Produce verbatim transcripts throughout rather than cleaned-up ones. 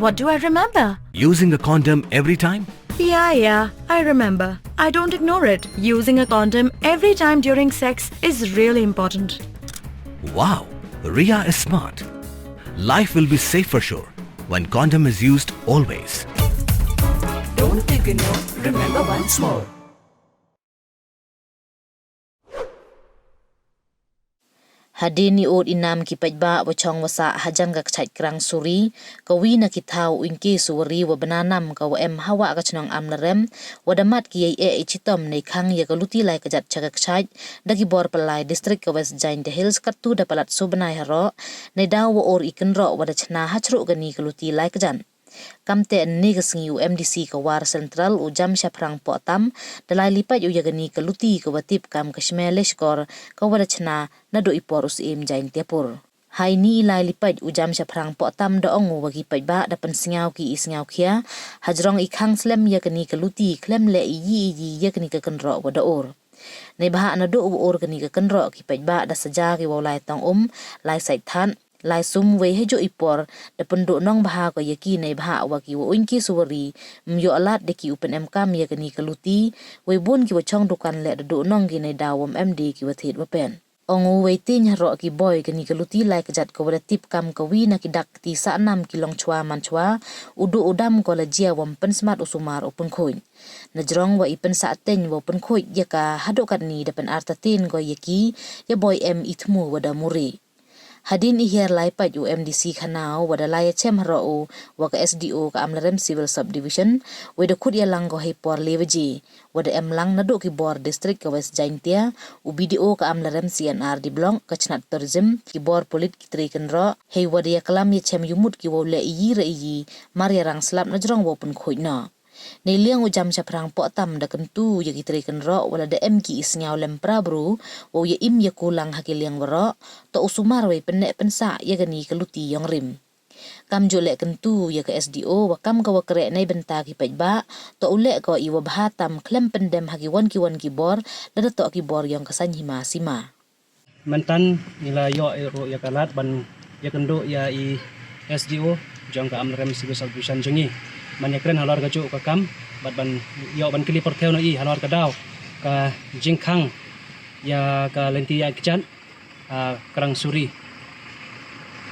What do I remember? Using a condom every time? Yeah, yeah, I remember. I don't ignore it. Using a condom every time during sex is really important. Wow, Ria is smart. Life will be safe for sure when condom is used always. Don't ignore, remember once more. Hadien i ud i nam ki paidbah wa chong wa sah hajrong ka kchait krang suri, kawi na ki thaw uingki suwari wa bna nam kawa em hawa ka chnong Amlarem, wa da mat ki yei e i chitom nei khang ya ka luti lai kjat cha ka kchait, da ki bor palai district ka West Jaintia Hills katto da palat subnai haro, nei daw wa ur i kynro wa da chna hachru kani ka luti lai kjat. Kamte ynne ka sngi u M D C ka War Central u Jamshaphrang Pohtam, da lai lipait u ya kani ka luti kawa tip kam ka shme leshkor, kawa da chna naduh i por u Syiem Jaintiapur. Haini i lai lipait u Jamshaphrang Pohtam da ong u wa ki paidbah da pynsngew ki i sngew khia, hajrong i khang slem ya kani ka luti khlem leh i yi i yi ya kani ka kynro wa da ur. Neibhah naduh wa ur kani ka kynro ki paidbah da saja ki wow lai tong um, lai sait that, lai sum wei hajuh i por, da pynduh nongbha ko ya ki neibhah wa ki wa uingki suwari, ym yoh lad da ki u pynemkam ya kani ka luti, wei bun ki wa chong dukan leh da duh nong ki nei daw wam em de ki wa thied wa pen. Ong u wei tieng haroh ki boi kani ka luti lai kjat kawa da tip kam kawi na ki dak kti sah nam ki long chwa man chwa, u duh u dam ko la jia wam pynsmat u sumar u pynkhuid. Najrong wa i pynsah tieng wa pynkhuid ya ka haduh katni da pynartatien ko ya ki, ya boi em i thmu wa da muri. Hadien i hiar lai pait u M D C khana u wa da lai ya chem haroh u wa ka S D O ka Amlarem Civil Subdivision, wei da khut ya lang ko hei por le waji, wa da em lang naduh ki bor district ka West Jaintia, u B D O ka Amlarem C N R D block, ka chnat tourism, ki bor pulit ki tre kynro, hei wa da ya klam ya chem yumut ki wow leh i yi ra i yi, mar ya rang slap najrong wow pynkhuid noh. Nei liang u Jamshaphrang Pohtam da kyntu ya ki tre kynro wa la da em ki i sngew lem pra bru, wow ya im ya kulang ha ki liang waroh, to u sumar wei pynneh pynsah ya kani ka luti yong rim. Kam ju leh kyntu ya ka S D O wa kam kawa kreh nei bynta ki paidbah, to u leh ko i wa bha tam khlem pyndem ha ki wan ki wan ki bor, lada to ki bor yong ka sain hima sima. Myntan ngi la yoh ruh ya ka lad ban ya kynduh ya i S D O jong ka Amlarem Civil Subdivision jong ngi. Ban ya kren halor ka juh ka kam, bad ban yoh ban kylli pyrthei noh i halor ka daw ka jingkhang ya ka lynti ya kjat, ah, krang suri.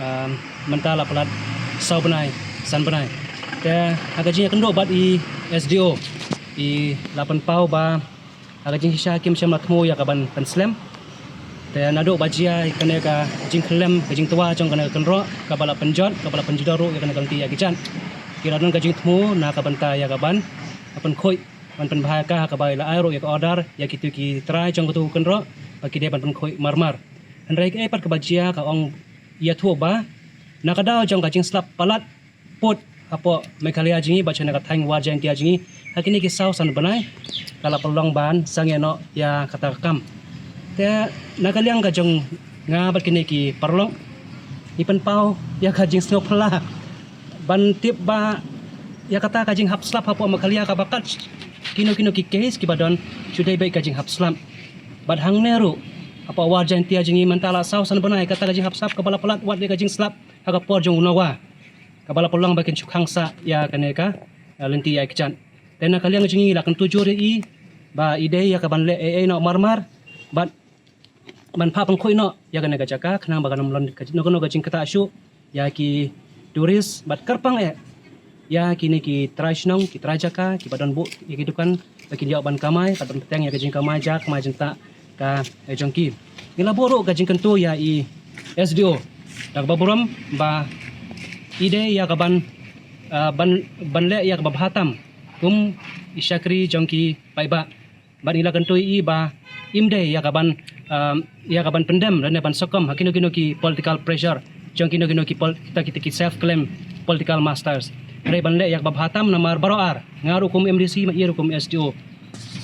Ah, mynta la palat saw bnai, san bnai. Te ha ka jingya kynduh bad i S D O, i la pynpaw ba ha ka jingshisha kim shym la thmu ya ka ban pynslem. Te naduh ba jia kane ka jingkhlem, ka jingtwa jong kane ka kynro, kaba la pynjot, kaba la pynjot ruh ya kane ka lynti ya kjat, ki la don ka jingthmu na ka bynta ya ka ban pynkhuid, ban pynbha ka ha kaba la ai ruh ya ka order ya kitu ki trai jong katu ka kynro ba ki dei ban pynkhuid marmar. Hynrei kaei pat kaba jia ka ong ya thuh ba na ka daw jong ka jingslap palat put hapoh Meghalaya jong ngi bad shane ka thaiñ War Jaintia jong ngi, ha kine ki saw san bnai ka la pynlong ban sangeh noh ya kata ka kam. Te na ka liang ka jong nga bad kine ki paralok, ngi pynpaw ya ka jingsngewphylla ban tip ba ya kata ka jinghap slap hapoh Meghalaya kaba kat kino kino ki case kiba don, shu dei beit ka jinghap slap. Bad hangne ruh hapoh War Jaintia jong ngi mynta la saw san bnai kata ka jinghap slap kaba la palat wat ya ka jingslap ha ka por jong u Noah, kaba la pynlong ba kin shu khang sah ya kane ka, eh, lynti ya kjat. Te na ka liang jong ngi la kyntu jur ya i ba i dei ya ka ban leh ei ei noh marmar, bad ban phah pynkhuid noh ya kane ka jaka khnang ba kan ym long ka, no, no ka jingktah shuh ya ki tourist bad kyrpang eh ya kine ki trai shnong, ki trai jaka, kiba don buh ya ki dukan ba kin ïoh ban kamai, bad ban bteng ya ka jingkamai ja kmai jyntah ka, eh, jong ki. Ngi la buh ruh ka jingkyntu ya i S D O da kaba burom ba i dei ya ka ban, ah, ban, ban leh ya kaba bha tam kum i shakri jong ki paidbah. Bad ngi la kyntu i ba im dei ya ka ban, um, ya ka ban pyndem lane ban sokom ha kino kino ki political pressure jong kino kino ki pol-, kita, kita ki self claim political masters. Hynrei ban leh ya kaba bha tam namar baroh ar, nga ruh kum M D C, ma i ruh kum S D O,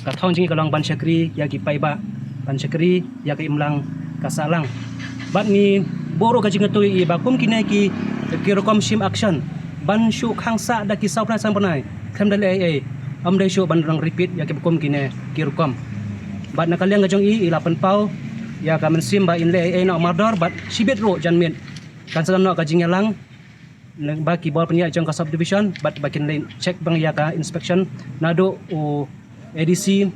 ka thong jong ngi ka long ban shakri ya ki paidbah, ban shakri ya ka imlang ka sahlang. Bad ngi buh ruh ka jingkyntu i ba kum kine ki, ki rukom shim action ban shu khang sah da ki saw bnai san bnai khlem da leh ei ei, ym dei shuh ban rang repeat ya ki kum kine ki rukom. Bad na ka liang ka jong i, i la pynpaw ya ka mynsiem ba in leh ei ei noh mardor bad shibit ruh janmiet kan sa don noh ka jingïalang ba ki bor pynïaid jong ka subdivision bad ba kin leit check bang ïa ka inspection naduh u A D C,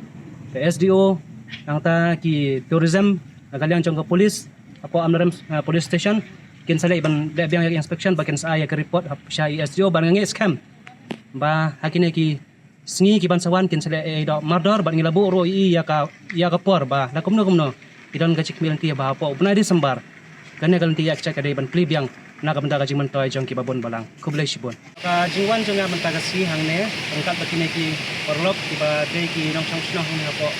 ka S D O, nangta ki tourism na ka liang jong ka police hapoh Amlarem, uh, police station kin sa leit ban leh biang ïa ka inspection ba kin sa ai ïa ka report hap sha i S D O. Bad nga ngeit skhem ba ha kine ki sngi ki ban sa wan kin sa leh ei ei doh mardor bad ngi la buh ruh ïa ka, ïa ka por ba la kumno kumno ki don ka jingkmie lynti ba hapoh u bnai December kane ka lynti ïaid kjat ka dei ban plie biang na ka bynta ka jingmyntoi jong ki babun balang. Khublei shibun. Ka jingwan jong nga mynta ka sngi hangne ryngkat bad kine ki paralok kiba dei ki nongshong shnong hangne hapoh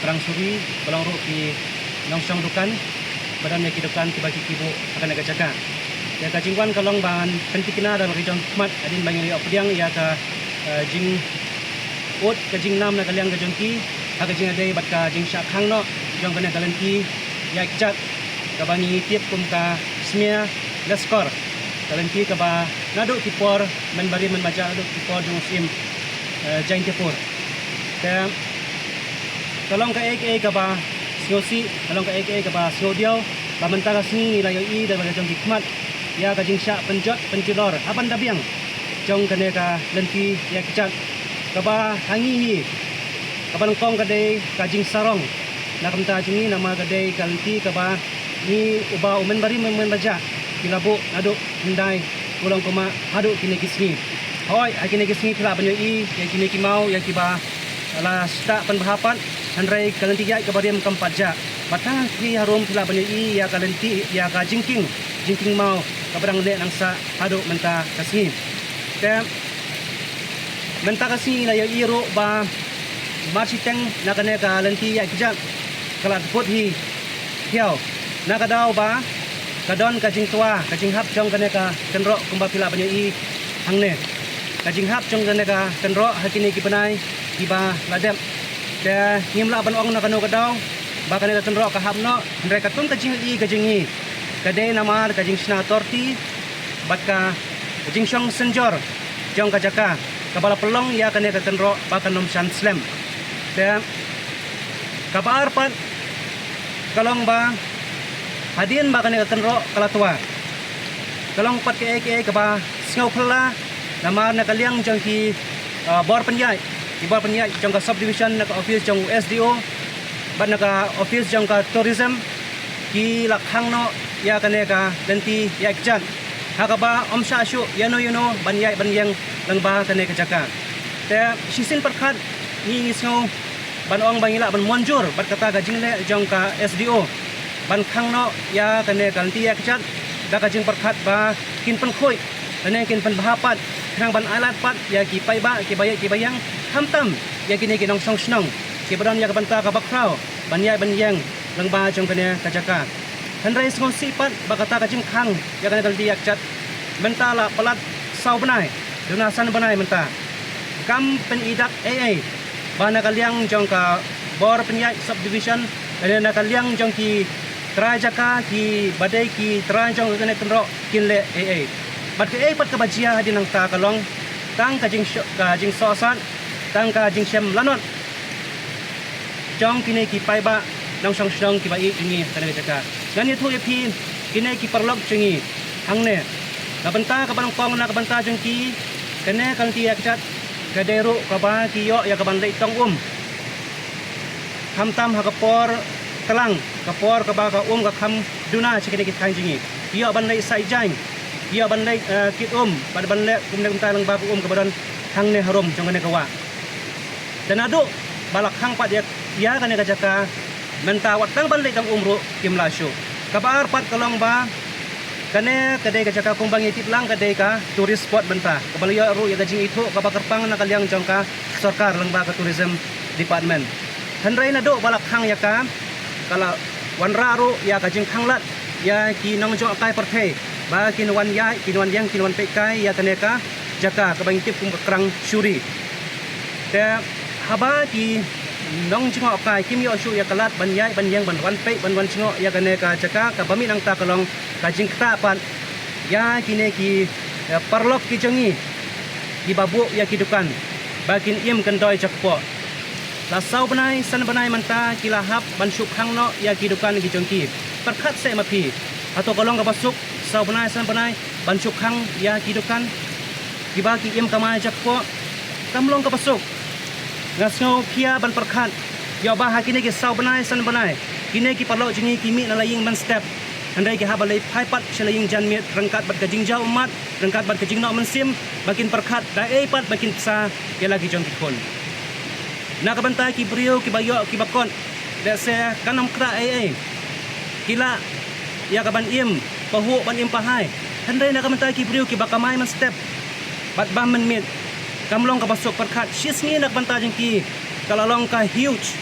Krang Suri, ba long ruh ki nongshong dukan, ba don ïa ki dukan kiba ki, ki buh ha kane ka jaka. Ïa ka jingwan ka long ban pyntikna da la ki jong khmat hadien ba ngi la ïoh pdiang ïa ka, eh, jing ut ka jingnam na ka liang ka jong ki ha ka jingïadei bad ka jingshah khang noh jong kane ka lynti ïaid kjat kaba ngi tip kum ka Smialeskor, ka lynti kaba naduh ki por mynbarim mynbaja, naduh ki por jong u Syiem, eh, Jaiñtiapur. Te ka long kaei kaei kaba sngewsih, ka long kaei kaei kaba sngewdiaw ba mynta ka sngi ngi la ïohi da la ka jong ki khmat ïa ka jingshah pynjot pynjulor ha ban da biang jong kane ka lynti ïaid kjat kaba ha ngi hi kaba nyngkong ka dei ka jingsarong na ka bynta jong ngi namar ka dei ka lynti kaba ngi uba u mynbarim mynbaja ki la buh naduh hyndai u long kumba haduh kine ki sngi. Hooid, ha kine ki sngi phi lah ban ïohi ïa kine ki maw ïa kiba la sdang pynbha pat, hynrei ka lynti ïaid kaba rim kam pat jah. Bad tang ki harum phi lah ban ïohi ïa ka lynti, ïa ka jingkieng, jingkieng maw kaba dang neh nang sah haduh mynta ka sngi. Te mynta ka sngi la ïohi ruh ba marshiteng na kane ka lynti ïaid kjat ka la dput hi thiaw na ka daw ba ka don ka jingtwa ka jinghap jong kane ka kynroh kumba phi lah ban ïohi hangne. Ka jinghap jong kane ka kynroh ha kine ki bnai kiba la dep. Te ngim lah ban ong na kano ka daw ba kane ka kynroh ka hap noh, hynrei katkum ka jingïohi ka jong ngi ka dei namar ka jingshna torti bad ka jingshong synjor jong ka jaka kaba la pynlong ïa kane ka kynroh ba kan ym shan slem. Te kaba ar pat ka long ba hadien ba kane ka kynroh ka la twa ka long pat kaei kaei kaba sngewphylla namar na ka liang jong ki, ah, bor pynïaid, ki bor pynïaid jong ka subdivision, na ka office jong u S D O bad na ka office jong ka tourism ki la khang noh ïa kane ka lynti ïaid kjat ha kaba ym shah shuh ïano ïano ban ïaid ban ïeng lyngba kane ka jaka. Te shisien pyrkhat ngi, ngi sngew ban ong ba ngi lah ban mynjur bad kata ka jingleh jong ka S D O ban khang noh ïa kane ka lynti ïaid kjat da ka jingpyrkhat ba kin pynkhuid lane kin pynbha pat khnang ban ailad pat ïa ki paidbah kiba ïaid kiba ïeng, khamtam ïa kine ki nongshong shnong kiba don ïa ka bynta kaba khraw ban ïaid ban ïeng lyngba jong kane ka jaka. Hynrei sngewsih pat ba kata ka jingkhang ïa kane ka lynti ïaid kjat mynta la palat saw bnai, duna san bnai mynta kam pynïaid ei ei ba na ka liang jong ka bor pynïaid subdivision lane na ka liang jong ki trai jaka kiba dei ki trai jong kane ka kynroh kin leh ei ei. Bad kaei pat kaba jia hadien nangta ka long tang ka jingsoh, ka jingsohsat, tang ka jingshem lanot jong kine ki paidbah nongshong shnong kiba ïeit jong ngi ha kane ka jaka. Ngan ïathuh ïa phi kine ki paralok jong ngi hangne, na ka bynta kaba nyngkong, na ka bynta jong ki, kane ka lynti ïaid kjat ka dei ruh kaba ki ïoh ïa kaban leit tong um, khamtam ha ka por tlang, ka por kaba ka um ka kham duna sha kine ki thaiñ jong ngi. Ki ïoh ban leit saitjaiñ, ki ïoh ban leit, eh, kit um bad ban leh kumne kumtai lyngba ka um kaba don hangne harum jong kane ka wah. Te naduh ba la khang pat ïa, ïa kane ka jaka mynta wat tang ban leit tong um ruh kim lah shuh. Kaba ar pat ka long ba kane ka dei ka jaka kumba ngi tip lang ka dei ka tourist spot mynta, kaba la ïoh ruh ïa ka jingithuh kaba kyrpang na ka liang jong ka sorkar lyngba ka tourism department. Hynrei naduh ba la khang ïa ka, ka la wanrah ruh ïa ka jingkhanglad ïa ki nongjngohkai pyrthei ba kin wan ïaid, kin wan ïeng, kin wan peitkai ïa kane ka jaka kaba ngi tip kum ka Krang Suri. Te haba ki nongjngohkai kim ïoh shuh ïa ka lad ban ïaid ban ïeng ban wan peit ban wan jngoh ïa kane ka jaka, kaba mih nangta ka long ka jingktah pat ïa kine ki, eh, paralok ki jong ngi kiba buh ïa ki dukan ba kin im kyndoi jakpoh. La saw bnai san bnai mynta ki la hap ban shu khang noh ïa ki dukan ki jong ki. Pyrkhat seh ma phi, hato ka long kaba suk saw bnai san bnai ban shu khang ïa ki dukan kiba ki im kamai jakpoh. Kam long kaba suk. Nga sngew khia ban pyrkhat ïoh ba ha kine ki saw bnai san bnai kine ki paralok jong ngi ki mih na la ïing ban step. Hynrei ki hap ban leit phai pat sha la ïing janmiet ryngkat bad ka jingjaw ummat, ryngkat bad ka jingnoh mynsiem, ba kin pyrkhat da ei pat ba kin pynsa ïa la ki jong ki khun. Na ka bynta ki briew kiba ïoh kiba kot, lehse kan ym khrah ei ei. Ki lah ïa ka ban im pahuh ban im pahai. Hynrei na ka bynta ki briew kiba kamai mynstep bad bam mynmiet, kam long kaba suk. Pyrkhat shisngi na ka bynta jong ki ka la long ka huge,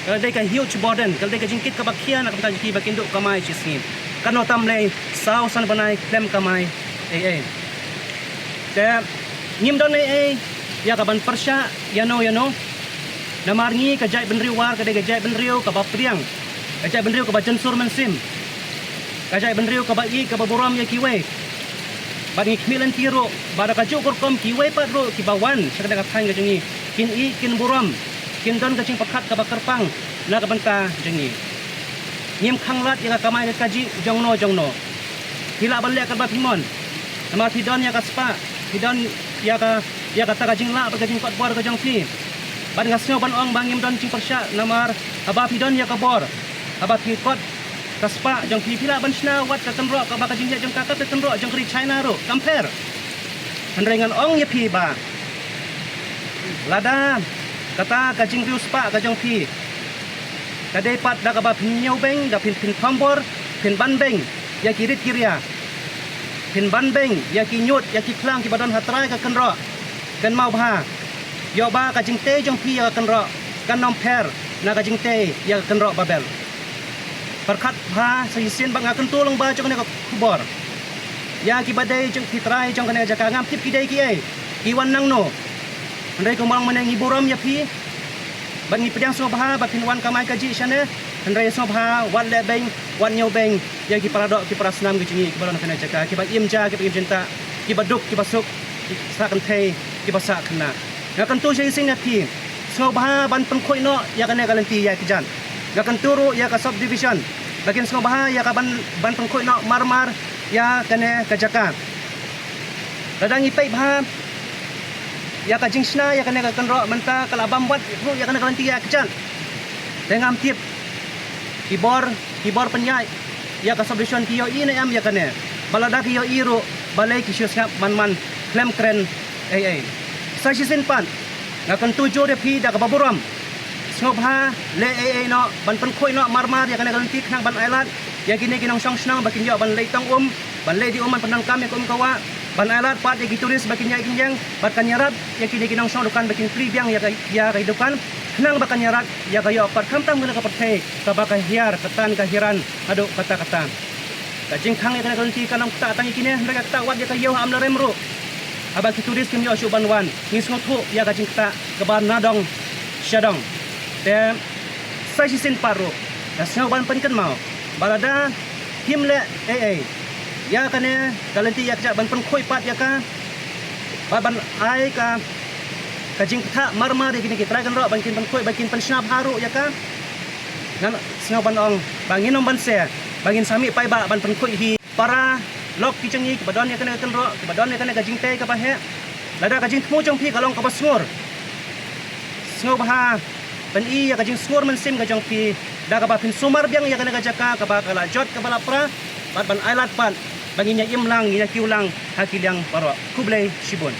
ka la dei ka huge burden, ka la dei ka jingkit kaba khia na ka bynta jong ki ba kin duh kamai shisngi. Katno tam lei saw san bnai khlem kamai ei ei. Te ngim don ei ei ïa ka ban pyrshah ïano ïano. Namar ngi ka jaitbynriew War ka dei ka jaitbynriew kaba pdiang, ka jaitbynriew kaba jynsur mynsiem, ka jaitbynriew kaba ïeit kaba burom ïa kiwei. Bad ngi khmih lynti ruh ba da kajuh ka rukom kiwei pat ruh kiba wan sha kane ka thaiñ ka jong ngi kin ïeit kin burom, kin don ka jingpyrkhat kaba kyrpang na ka bynta jong ngi. Ngim khanglad ïa ka kamai ka kajih jongno jongno. Phi lah ban leh katba phi mon. Namar phi don ïa ka spah, phi don ïa ka, ïa kata ka jinglah bad ka jingkot bor ka jong phi. Bad nga sngew ban ong ba ngim don jingpyrshah namar haba phi don ïa ka bor, haba phi kot ka spah jong phi, phi lah ban shna wat ka kynroh kaba ka jingïeit jong ka, ka kynroh jong ka ri China ruh kam pher. Hynrei ngan ong ïa phi ba lada kata ka jingriewspah ka jong phi ka dei pat da kaba phin ñiewbeiñ, da phin, phin thombor, phin banbeiñ ïa ki rit ki ria, phin banbeiñ ïa ki ñiut ïa ki khlang kiba don ha trai ka kynroh, kynmaw bha ïoh ba ka jingtei jong phi ïa ka kynroh kan ym pher na ka jingtei ïa ka kynroh Babel. Pyrkhat bha sa shisien bad nga kyntu lyngba jong kane ka khubor ïa kiba dei jong ki trai jong kane ka jaka. Ngam tip ki dei kiei, ki wan nangno. Hynrei kumba ong mynne, ngi burom ïa phi bad ngi pdiang sngewbha ba phin wan kamai kajih shane. Hynrei sngewbha wat lehbeiñ, wat ñiewbeiñ ïa ki paradoh ki parasnam ki jong ngi kiba don ha kane ka jaka, kiba im ja, kiba im jyntah, kiba duk kiba suk, ki sah kynthei, kiba sah khynnah. Nga kyntu sa shisien ïa phi, sngewbha ban pynkhuid noh ïa kane ka lynti ïa kjat. Nga kyntu ruh ïa ka subdivision ba kin sngewbha ïa ka ban, ban pynkhuid noh marmar ïa kane ka jaka. Lada ngi peit bha ïa ka jingshna ïa kane ka kynroh mynta ka la bam wat ruh ïa kane ka lynti ïa kjat. Te ngam tip ki bor, ki bor pynïaid ïa ka subdivision ki ïohi ne em ïa kane. Ba lada ki ïohi ruh balei ki shu sngap man man khlem kren ei ei. Sa shisien pat nga kyntu jur ïa phi da kaba burom, sngewbha leh ei ei noh ban pynkhuid noh marmar ïa kane ka lynti khnang ban ailad ïa kine ki nongshong shnong ba kin ïoh ban leit tong um, ban leit die um ban pyndonkam ïa ka um ka wah, ban ailad pat ïa ki tourist ba kin ïaid kin ïeng, bad kan ïarap ïa kine ki nongshong dukan ba kin plie biang ïa ka, ïa ka dukan, khnang ba kan ïarap ïa ka ïoh pat khamtam kane ka pyrthei kaba ka hiar ka tan ka hiran haduh katta katta. Ka jingkhang ïa kane ka lynti kan ym ktah tang ïa kine, hynrei ka ktah wat ïa ka ïew ha Amlarem ruh. Haba ki tourist kim ïoh shuh ban wan, ngi sngewthuh ïa ka jingktah kaba na dong sha dong. Te sa shisien pat ruh nga sngew ban pynkynmaw ba lada kim leh ei ei ïa kane ka lynti ïa kjat ban pynkhuid pat ïa ka, ba ban ai ka, ka jingkthah marmar ïa kine ki trai kynroh ban kin pynkhuid, ban kin pynshna bha ruh ïa ka. Ngan sngew ban ong ba ngin ym banse, ba ngin sa mih paidbah ban pynkhuid hi. Para lok ki jong ngi kiba don ïa kane ka kynroh, kiba don ïa kane ka jingtei kaba heh, lada ka jingthmu jong phi ka long kaba sngur, sngewbha pyni ïa ka jingsngur mynsiem ka jong phi da kaba phin sumar biang ïa kane ka jaka kaba ka la jot kaba la pra, bad ban ailad pat ba ngin ïa im lang, ngin ïa kiew lang ha ki liang baroh. Khublei shibun.